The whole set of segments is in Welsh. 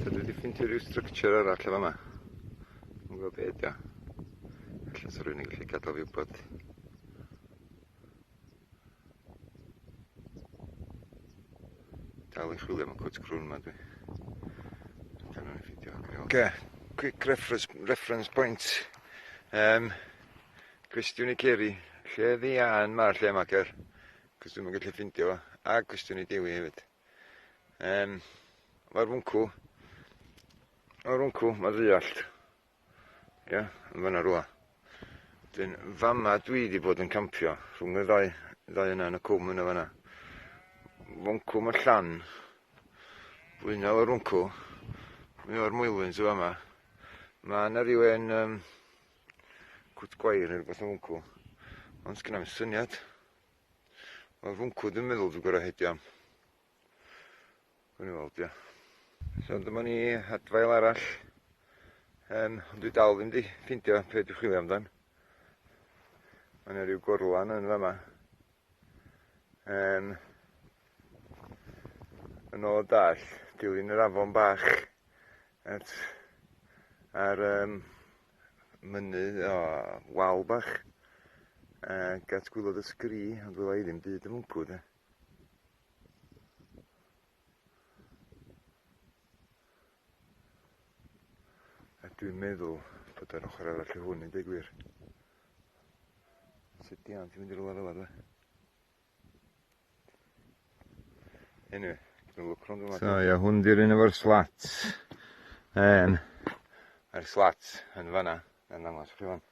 Eitha dwi wedi ffeindio rhyw structure arall yn fama. Dwi'n gwybod be ydi o. Ella sa rhywun yn gallu gadael fi wybod. Dal i chwilio am y cwt crwn ma dwi. Gan nhw'n ffeindio. Oce, quick reference, reference point. Um, cwestiwn i Ceri, lle ddian mae'r lle yma, Cer? Cos dwi'm yn gallu ffindio fo. A cwestiwn i Dewi hefyd. Um, mae'r fwncw, mae'r fwncw, mae'r ddeallt. Ia, yeah, yn fanna rwla. Dyn, fama dwi wedi bod yn campio, rhwng y ddau, ddau yna yn y cwm yna fanna. Fwncw mae llan, fwynol o'r fwncw, mwy o'r mwylwyns y fama. Mae yna rhyw un um, cwt gwair neu rhywbeth yn fwncw, ond sgynna i'm syniad. Mae'r fwncw dwi'n meddwl dwi'n gorau heidio am. Gwni weld, ia. So dyma ni adfail arall. Um, ond dwi dal ddim di ffindio pe dwi'n chwilio amdan. Mae yna rhyw gorlan yn fama. Um, yn ôl y dall, dilyn yr afon bach at ar um, mynydd, o, wal bach, ac at gwylod y sgri, ond wela i ddim byd yn mwncw, de. A dwi'n meddwl bod yr ochr arall i hwn i dweud gwir. Sut diawn ti'n mynd i rywle fel yna, Anyway, dwi'n look rownd yma. So ia, hwn di'r un efo'r slats. Um, Mae'r slats yn fanna, yn ddangos chi fan.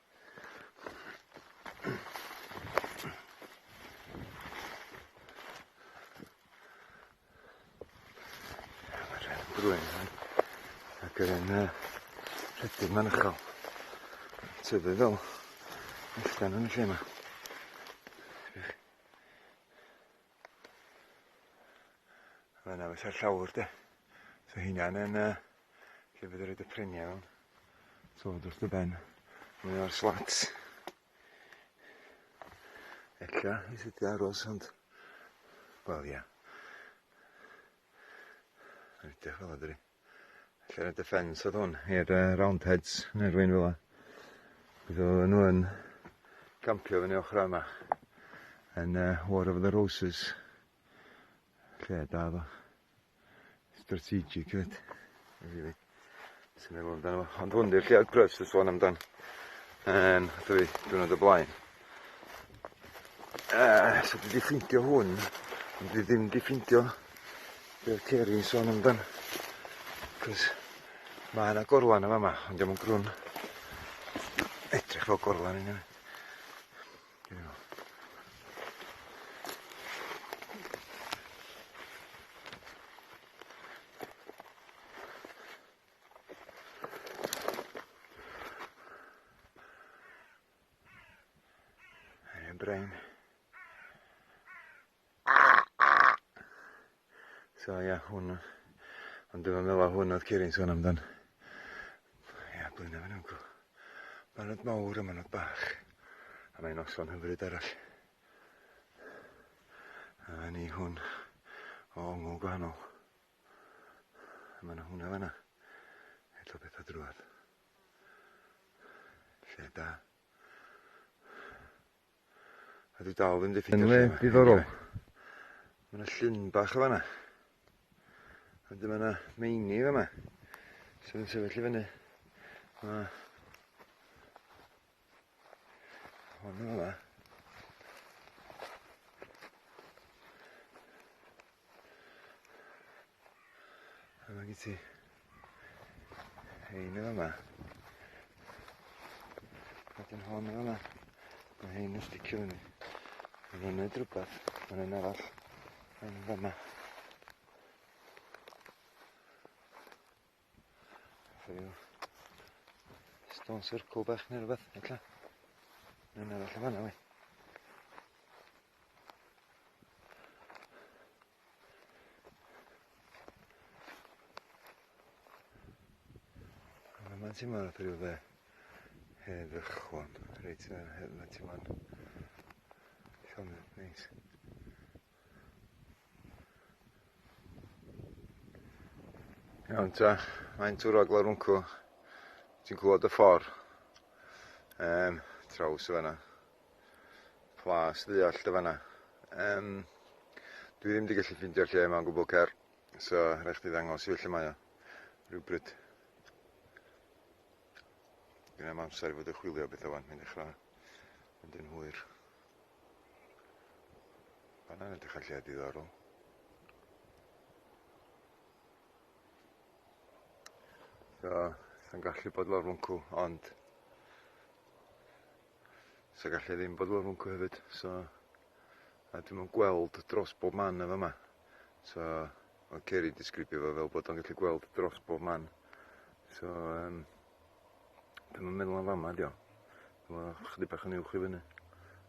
Mae'r un brwyn hwn. Ac yr un uh, rhedeg ma'n uchel. Tyfu fel allan yn y lle yma. Mae yna fysa'r llawr de. So hynna'n yn uh, lle fydd rhaid y preniau mewn. So wrth y ben. Mae o'r slats. Ella i sut i aros ond... Wel ia. Mae'n edrych fel ydy. Lle yn y ffens oedd hwn i'r uh, roundheads neu rhywun fel yna. Bydd o'n nhw yn campio fyny ochr yma yn uh, War of the Roses. Lle da ddo. Strategic hefyd. Really. Sy'n meddwl amdano fo. Ond hwn di'r lle oedd Gruffs yn sôn amdan. Um, dwi diwrnod o blaen. Uh, so dwi wedi ffeindio hwn, ond dwi ddim wedi ffeindio be oedd Ceri'n sôn amdan. Cos mae yna gorlan yma yma, ond diolch yn grwn. Edrych fel gorlan yn yma. Hen brain. So ia, yeah, hwn. Ond dwi'n meddwl hwn oedd Ceri'n sôn amdan. Ia, yeah, blaenau fan hwn. Manod mawr a manod bach. A mae'n noson hyfryd arall. A ni hwn o ongl gwahanol. A mae yna hwnna fanna. Eto bethau drwad. Lle da. A dwi dal ddim 'di ffindio lle 'ma. Diddorol. Mae yna llyn bach o fanna. A dyma yna meini fama. Sydd yn sefyll i fyny. Mae hwn yn fama. A mae gen ti hein yn fama. Wedyn hon yn fama. Mae hein yn sticio fyny. Mae nhw'n neud rhywbeth. Mae'n un arall yn fama. Rhyw stone circle bach neu rhywbeth, ella. Mae'n arall yn fanna, we. Mae'n teimlo fath rhyw dde heddychlon. Reit, mae'n teimlo'n llonydd neis. Iawn ta, mae'n twrog lawr wncw. Ti'n clywed y ffordd. Traws y fanna. Plas Dduallt y fanna. Dwi ddim wedi gallu ffeindio'r lle yma'n gwbl cer. So, rhaid chdi ddangos i fi lle mae o. Rhywbryd. Dwi'n am amser i fod yn chwilio beth o wan, mae'n dechrau mynd yn hwyr. Fanna'n edrych ar lle diddorol. So, sa'n gallu bod lawr mwncw, ond sa'n gallu ddim bod lawr mwncw hefyd, so a dwi'm yn gweld dros bob man yn fama. So, mae Ceri disgrifio fo fel bod o'n gallu gweld dros bob man. So, dwi'm yn meddwl am fama, dio. Dwi'n meddwl chydig bach yn uwch i fyny.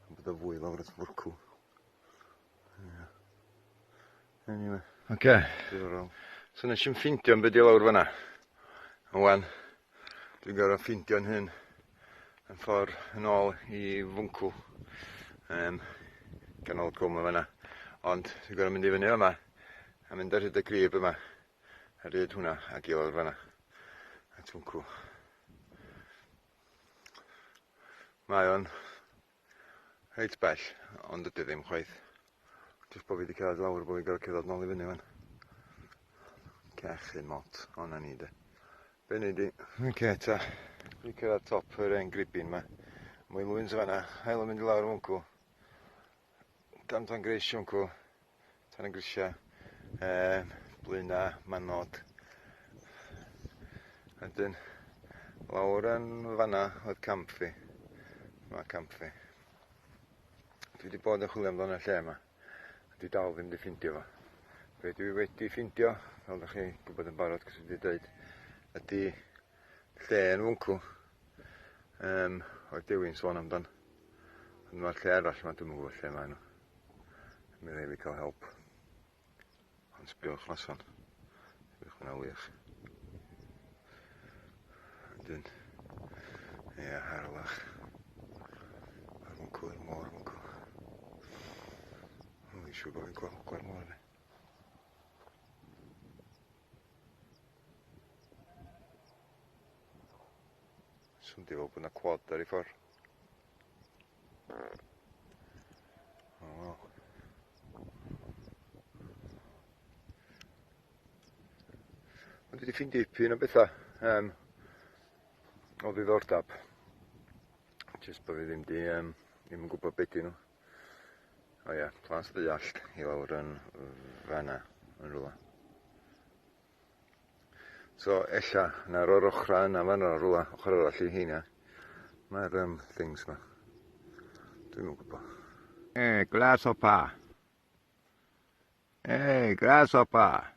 Ond bod o fwy lawr at fwrcw. Yeah. Anyway. Oce. Diddorol. So nes i'm ffeindio'n byd i lawr fanna. Wan, dwi'n gorfod ffeindio'n hun yn ffordd yn ôl i fwncw. Canol cwm yn fanna. Ond dwi'n gorfod mynd i fyny yma a mynd ar hyd y grib yma. Ar hyd hwnna ac i lawr fanna. At fwncw. Mae o'n reit bell, ond ydy ddim chwaith. Jyst bod fi wedi cerdded lawr, bod fi'n gorfod cerdded nôl i fyny wan. Cachu mot, o na ni de. Be nei di? Oce ta, fi cyrraedd top yr hen gribin ma. Mwy lwyns fanna, hael yn mynd i lawr wncw. Dan tan gris wncw, tan y grisia. Blaena, Manod. Wedyn, lawr yn fanna oedd camp fi. Mae camp fi. Dwi wedi bod yn chwilio amdano y lle yma. Dwi dal ddim wedi ffindio fo. Be dwi wedi ffindio, fel ydych chi'n gwybod yn barod, cos wedi dweud, ydy lle yn fwncw. Oedd Dewi'n sôn amdan. Ond mae'r lle arall yma, dwi'm yn gwybod lle maen nhw. Mi rhaid fi cael help. Ond sbiwch noson. Sbiwch hwnna wych. Wedyn, ie, harlach. Ar mwncw, i'r môr mwncw. O, fi'n siŵr bod fi'n gweld gwa'r môr ni. Swndio fel bod yna quad ar ei ffordd. Oh well. Ond dwi wedi ffeindio ipyn o bethau o ddiddordeb. Jyst bod fi ddim di, ddim yn gwybod beth nhw. O ia, Plas Dduallt i lawr yn fanna, yn rhywle. So ella na'r o'r ochrau yna fan'na rwla, ochr arall i heina. Mae'r things ma. Dwi'm yn gwybod. Hey, grasshopper. Hey, grasshopper.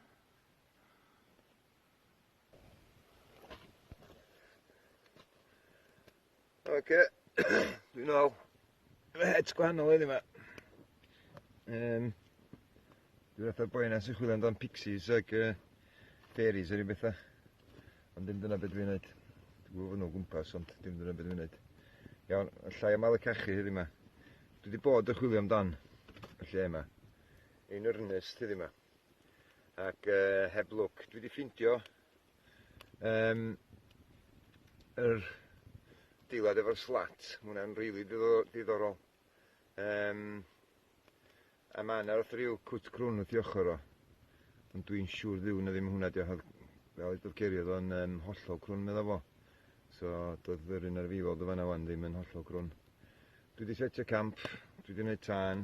Oce, dwi'n ôl. Efo het gwahanol heddiw 'ma. Dwi fatha'r boi yna sy'n chwilio amdan pixies ag fairies a ryw bethau. Ond dim dyna beth dwi'n neud. Dwi'n gwybod fod nhw o gwmpas, ond dim dyna beth dwi'n neud. Iawn, llai o malu cachu heddiw 'ma. Dwi wedi bod yn chwilio amdan y lle yma. In earnest heddiw 'ma. Ac heb lwc. Dwi wedi ffindio yr deilad efo'r slat, ma' hwnna'n rili diddorol. A ma' 'na wrth ryw cwt crwn wrth 'i ochr o, ond dwi'n siŵr dduw na ddim hwnna 'di o, fel edodd Ceri oedd o'n hollol crwn medda fo. So doedd yr un ar fi weld o fan'na wan ddim yn hollol crwn. Dwi 'di setio camp, dwi 'di neud tân,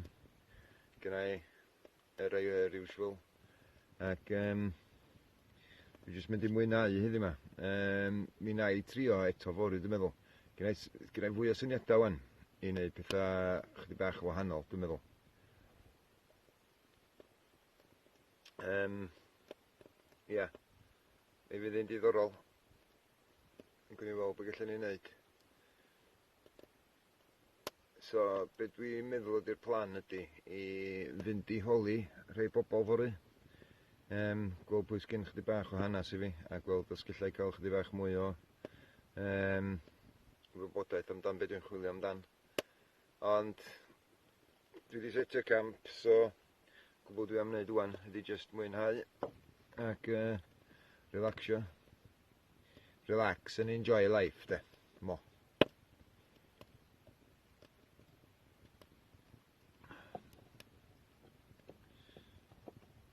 gynna i yr usual. Ac dwi jyst mynd i mwynhau heddiw 'ma. Mi wna i trio eto fory dwi'n meddwl. Gynna i fwy o syniadau wan i wneud pethau chydig bach yn wahanol dwi'n meddwl. Ia, mi fydd hi'n diddorol. Gwni weld beth gallwn ni wneud. So, be dwi'n meddwl ydy'r plan ydy i fynd i holi rhai bobl fory. Gweld pwy sgyn chydig bach o hanes i fi a gweld os gallai cael chydig bach mwy o wybodaeth amdan be dwi'n chwilio amdan. Ond dwi wedi setio camp, so gwbl dwi am wneud wan ydy jyst mwynhau ac Relaxio. Relax and enjoy life, de. Mo.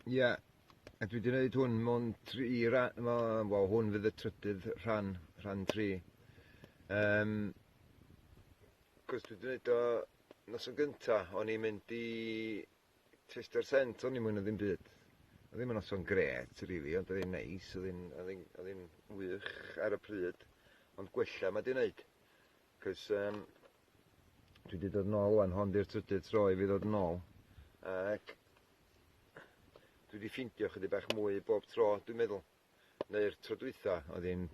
Ie, yeah, a dwi wedi gwneud hwn mewn tri rhan, wel hwn fydd y trydydd rhan, rhan tri. Cos dwi wedi gwneud o noson gynta, o'n i'n mynd i testio'r sent, o'n i'n mwyn o ddim byd. Oedd ddim yn noson grêt, really, ond oedd hi'n neis, oedd hi'n wych ar y pryd, ond gwella mae di wneud. Cos dwi wedi dod nôl wan, hon di'r trydydd tro i fi ddod nôl, ac dwi wedi ffeindio chydig bach mwy bob tro, dwi'n meddwl. Neu'r tro dwytha, oedd hi'n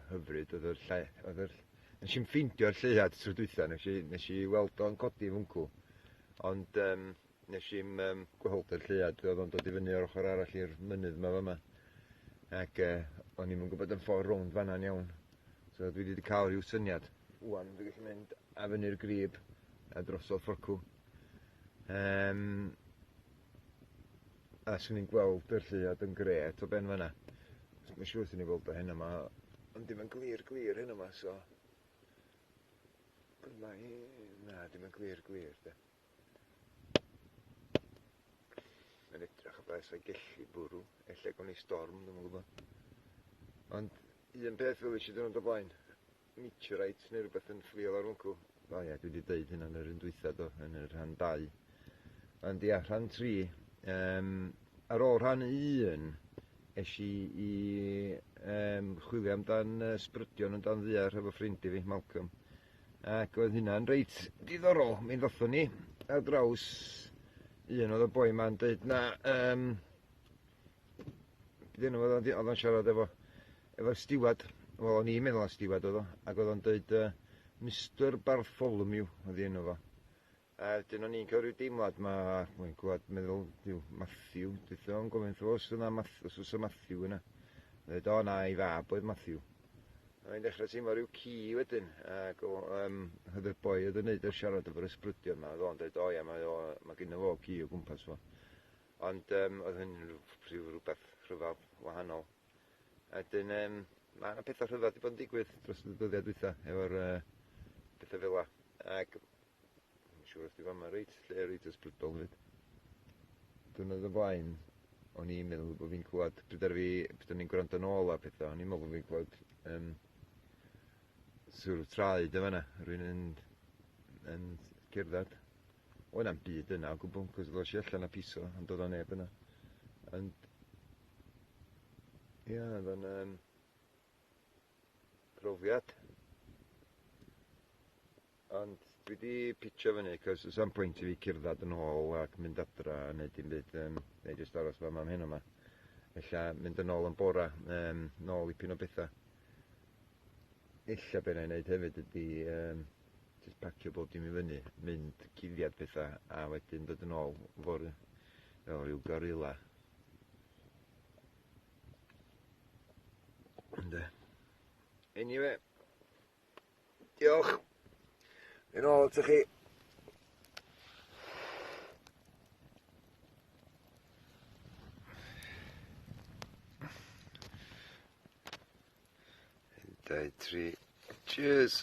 hyfryd, oedd yr lle, oedd yr... Nes i'n ffeindio'r lleuad tro dwytha, nes i weld o'n codi fwncw, ond nes i'm gweld yr lleuad, oedd o'n dod i fyny o'r ochr arall i'r mynydd ma fama. Ac o'n i'm yn gwybod yn ffordd rownd fanna'n iawn. So dwi wedi cael rhyw syniad. Wan dwi'n gallu mynd a fyny'r grib a drosodd fforcw. A swn i'n gweld yr lleuad yn grêt o ben fanna. Mae'n siŵr swn i'n gweld o heno 'ma, ond dim yn glir glir heno 'ma, so... Mae... Na, dim yn glir glir, de. Mae'n edrych o beth sa'i gellu bwrw. Ella gawn ni storm, dwi'm yn gwybod. Ond un peth weles i diwrnod o blaen, meteorite neu rhywbeth yn fflio lawr wncw. O ie, dwi wedi deud hynna yn yr un dwytha do, yn y rhan 2. Ond ia, rhan 3, ar ôl rhan 1, es i i chwilio amdan ysbrydion yn dan ddaear efo ffrind i fi, Malcolm. Ac oedd hynna'n reit diddorol. Mi ddothon ni ar draws un oedd y boi ma'n deud na, be 'di enw fo, oedd o'n siarad efo'r stiward, wel o'n i'n meddwl na stiward oedd o, ac oedd o'n deud Mr Bartholomew oedd ei enw fo. A wedyn o'n i'n cael rhyw deimlad ma, mae'n clywed meddwl, diw, Matthew, deutha o'n gofyn wrtho fo os yna os oes Matthew yna. Dweud, o na, ei fab oedd Matthew. A o'n i'n dechrau teimlo rhyw ci wedyn, ac oedd y boi oedd yn neud yr siarad efo'r ysbrydion ma, oedd o'n dweud, o ia, mae gynno fo ci o gwmpas fo. Ond oedd hynny'n rhyw rhywbeth rhyfedd wahanol. A wedyn mae yna pethau rhyfedd wedi bod yn digwydd dros y dyddiau dwytha efo'r pethau fel 'a. Ac dwi'n siŵr os di fama reit lle reit ysbrydol hefyd. Diwrnod o blaen, o'n i'n meddwl bod fi'n clywed, pryd ar fi, pryd o'n i'n gwrando nôl ar pethau, o'n i'n meddwl bod fi'n clywed sŵr traed yn fan'na, rhywun yn cerdded. Oedd na'm byd yna o gwbl, cos ddos i allan a piso, ond oedd o neb yna. Ond, ia, oedd o'n profiad. Ond dwi di pitio fyny, cos oes am pwynt i fi cerdded yn ôl ac mynd adra a neud dim byd, neu jyst aros fama am heno 'ma. Ella mynd yn ôl yn bora, nôl ipyn o bethau. Ella be na i wneud hefyd ydi jyst pacio bob dim i fyny, mynd cuddiad pethau a wedyn dod yn ôl fory fel rhyw gorilla. Ynde. Anyway, diolch. Yn ôl atoch chi. Un, dau, tri. Cheers!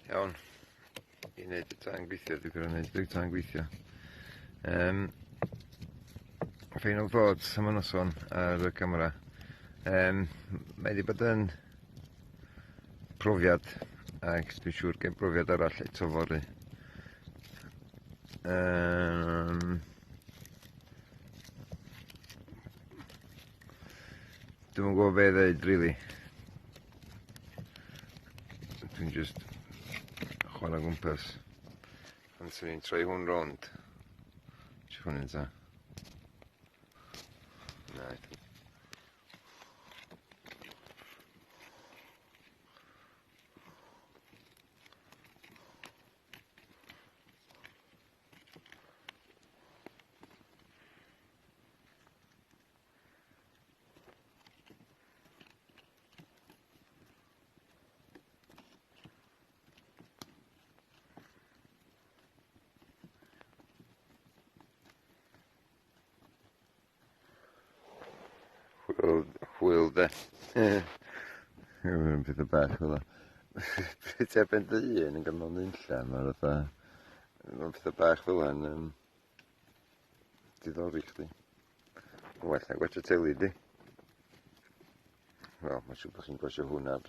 Iawn. I wneud y tân gweithio, dwi'n gorfod wneud y tân gweithio. Final thoughts am y noson ar y camera. Mae wedi bod yn profiad, ac dwi'n siŵr gen brofiad arall eto fory. Dwi'm yn gwybod be i ddeud, really. Dwi'n just chwarae gwmpas. Pan swn i'n troi hwn rownd. Ti hwn yn ta? Na. Hwyl, hwyl de. Yw'n pethau bach fel 'na. Pryd ti ar ben dy hun yn ganol nunlla, mae fatha... Mae pethau bach fel yna'n diddori chdi. Well na gwatsio teli, di. Wel, mae'n siŵr bod chi'n gwatsio hwn ar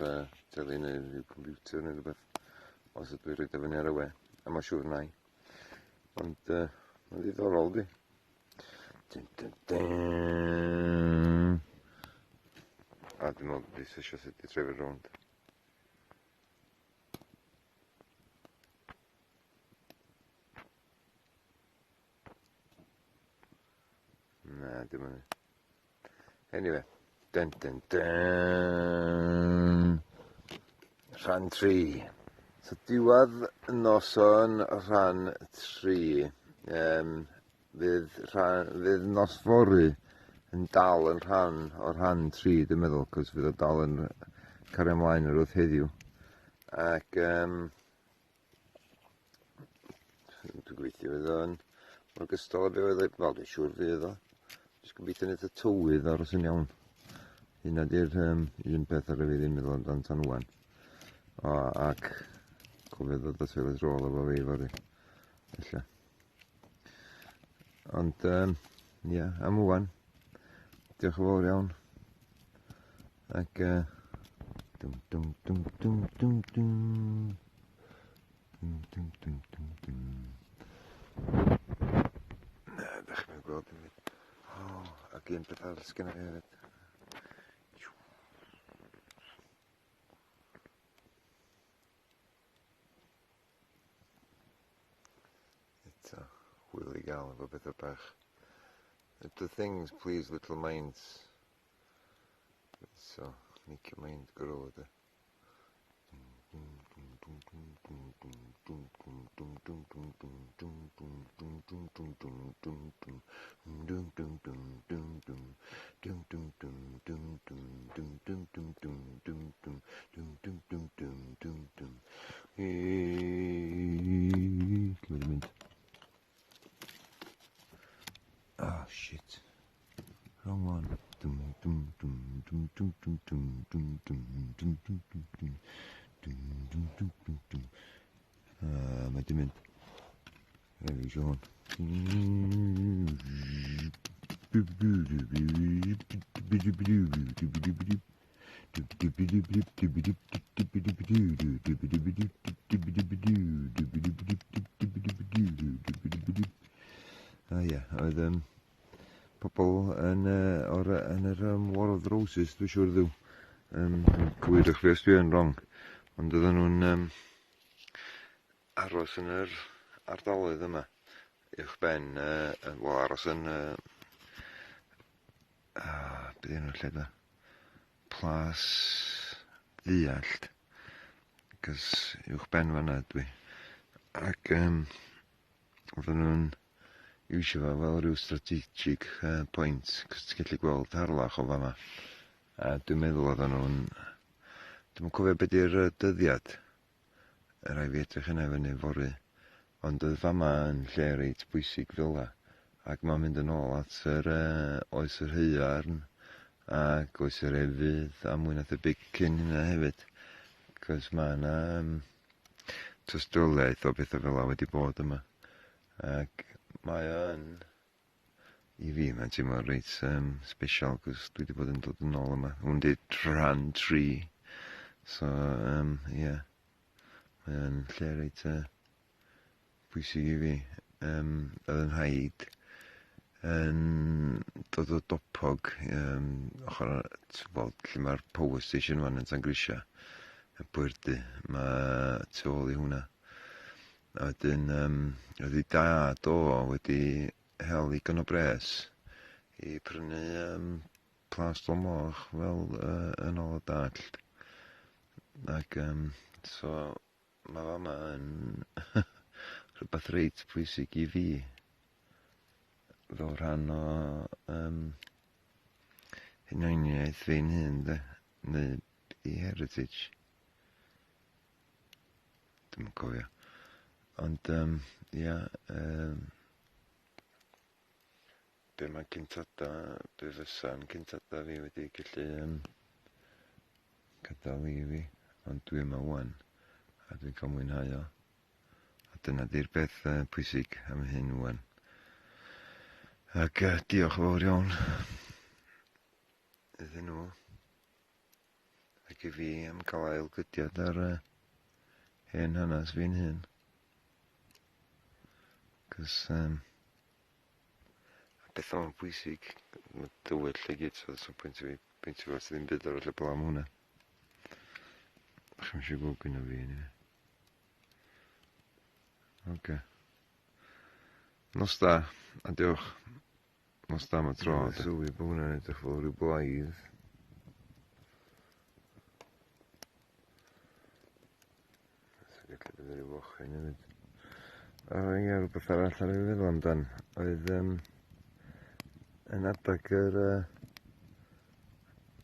teli neu ryw computer neu rhywbeth. Os ydw i roid o fyny ar y we. A mae'n siŵr na i. Ond mae'n ddiddorol, di. Dun, dun, dun. A dwi'n meddwl bod eisiau sut i trefyd rownd. Na, dim yn. Anyway, dun dun dun. Rhan 3. So diwedd noson rhan 3. Fydd, rhan, fydd nos fory yn dal yn rhan o'r rhan 3, dwi'n meddwl, cos fydd o dal yn cario ymlaen yr wrth heddiw. Ac dwi'n gobeithio fydd o'n mor gystal â be oedd o, wel dwi'n siŵr fydd o. Jyst gobeithio wneud y tywydd aros yn iawn. Hynna di'r un peth ar y fi ddim meddwl amdan tan wan. O, ac cofio ddod â toilet roll efo fi fory. Ella. Ond, ia, yeah, am wan. Diolch yn fawr iawn. Ac, dum dum dum dum dum dum. Dum dum dum dum dum. Na, ddech chi'n gweld dim byd. O, ac un peth arall sgynna fi hefyd. Eto, hwyl i gael efo bethau bach. Little things please little minds. So, make your mind grow, de. Lle mae'n mynd? Oh shit. Wrong one. Dum dum dum dum dum dum dum dum dum dum dum dum dum dum dum dum dum dum. Ah, mae di mynd. Rhaid fi eisiau hwn. Ah ie, oedd pobl yn, o'r, yn yr War of the Roses, dwi'n siŵr ddiw. Cywirwch fi os dwi yn wrong. Ond oedden nhw'n aros yn yr ardaloedd yma. Uwch ben, wel aros yn... Beth enw'r lle da? Plas Dduallt. Cos uwch ben fan'na dwi. Ac oedden nhw'n iwsio fo fel rhyw strategic point, cos ti'n gallu gweld Harlech o fama. A dwi'n meddwl oedden nhw'n... Dwi'm yn cofio be di'r dyddiad. Rhaid fi edrych yna fyny fory. Ond oedd fama yn lle reit bwysig fel la. Ac mae'n mynd yn ôl at yr oes yr haearn ac oes yr efydd a mwy na thebyg cyn hynna hefyd. Cos mae yna tystiolaeth o bethau fel la wedi bod yma. Ac mae o yn, i fi, mae'n teimlo reit special, cos dwi wedi bod yn dod yn ôl yma. Hwn di rhan 3. So, ie. Yeah. Mae o'n lle reit bwysig i fi. Oedd yn rhaid yn dod o Dopog, ochr, wel, lle mae'r power station fan yn Tangrisia, y Bwyrdy, mae tu ôl i hwnna. A wedyn, oedd ei dad o wedi hel digon o bres i prynu Plas Dolmoch fel yn ôl y dallt. Ac so mae fama yn rhywbeth reit pwysig i fi fel rhan o hunaniaeth fi'n hun de, neu i heritage. Dwi'm yn cofio. Ond ia, Be mae cyntada, be fysa'n cyntada fi wedi gallu gadael i fi, ond dwi yma wan a dwi'n cael mwynhau o. A dyna di'r peth pwysig am hyn wan. Ac diolch yn fawr iawn iddyn nhw ac i fi am cael ailgydiad ar hen hanes fi'n hun. Cos a beth o'n bwysig, mae dywyll i gyd, so does pwynt i fi pwyntio fo at ddim byd arall heblaw am hwnna. Chi'm eisiau gweld gynna fi anyway. Oce. Nos da, a diolch. Nos da am y tro. Dwi'n sylwi bod hwnna'n edrych fel rhyw blaidd. Sa'n gallu bod yn rhyw fochyn hefyd. O ie, rhywbeth arall ar ei feddwl amdan oedd yn adag yr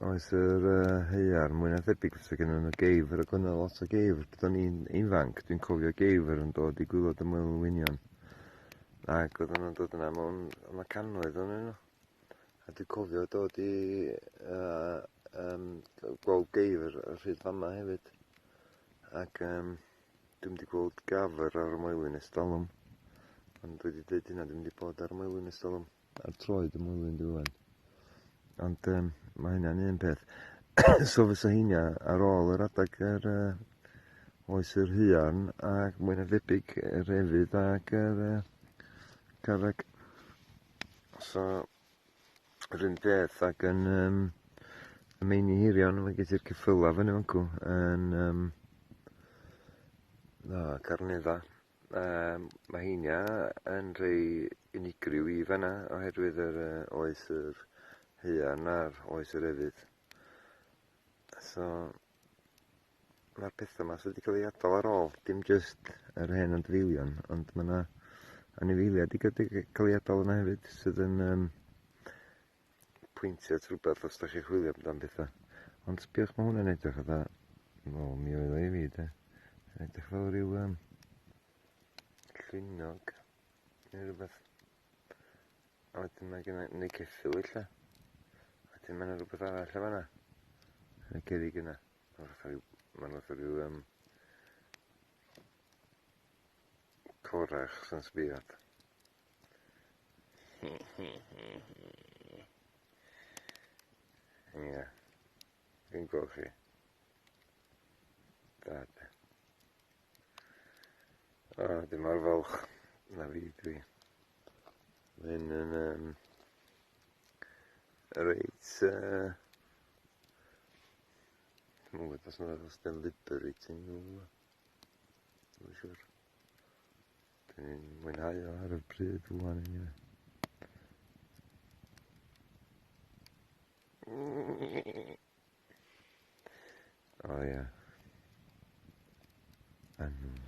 oes yr haearn, mwy na thebyg fysa gynnon nhw geifr, ac oedd 'na lot o geifr pryd o'n i'n ifanc. Dwi'n cofio geifr yn dod i gwylod y Moelwynion, ac oedden nhw'n dod yna mewn, o' 'na cannoedd ohonyn nhw. A dwi'n cofio dod i gweld geifr ar hyd fama hefyd. Ac dwi'm 'di gweld gafr ar y Moelwyn ers talwm. Ond dwi 'di deud hynna, dwi'm 'di bod ar y Moelwyn ers talwm. Ar troed y Moelwyn dwi ŵan. Ond mae hynna'n un peth. So fysa heina ar ôl yr adeg yr oes yr haearn ac mwy na thebyg yr efydd ac yr carreg. So yr un peth ac yn y meini hirion, mae gen ti'r ceffylau fyny fancw yn no, Carnedda. Mae heinia yn rhai unigryw i fanna oherwydd yr oes yr haearn a'r oes yr efydd. So mae'r pethau yma sydd wedi cael ei adael ar ôl, dim jyst yr hen adfeilion, ond mae yna anifeiliaid wedi cael ei adael yna hefyd sydd yn pwyntio at rhywbeth os da chi'n chwilio amdan pethau. Ond sbiwch, mae hwnna'n edrych fatha, wel, mi oedd o i fi de, yn edrych fel rhyw llwynog neu rhywbeth. A wedyn mae genna, neu ceffyl ella. A wedyn mae yna rhywbeth arall yn fan'na. Yn y cerrig yna. Mae'n fatha rhyw, mae'n fatha rhyw corach sy'n sbio at. Ie. Fi'n gweld chi. Da, de. O, dim mor falch na fi dwi. Mae hyn yn reit dwi'm yn gwybod os yna os di'n liberating dwi'm yn gwybod. Dwi'm yn siŵr. Dwi'n mwynhau o ar y pryd rŵan anyway. O ia. Annwyl.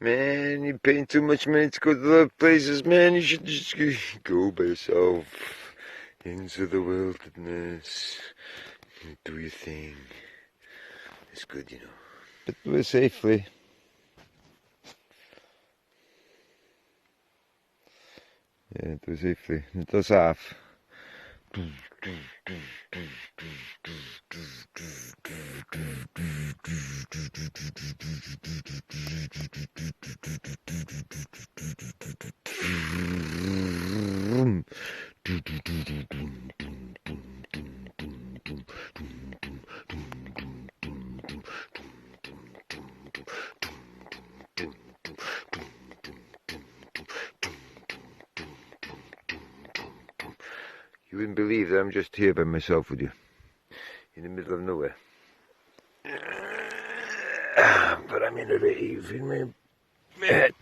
Man, you're paying too much money to go to other places, man. You should just go by yourself into the wilderness and do your thing. It's good, you know. But do it safely. Yeah, do it safely. Nid o saff. You wouldn't believe that I'm just here by myself with you, in the middle of nowhere. But I'm in a rave in my head.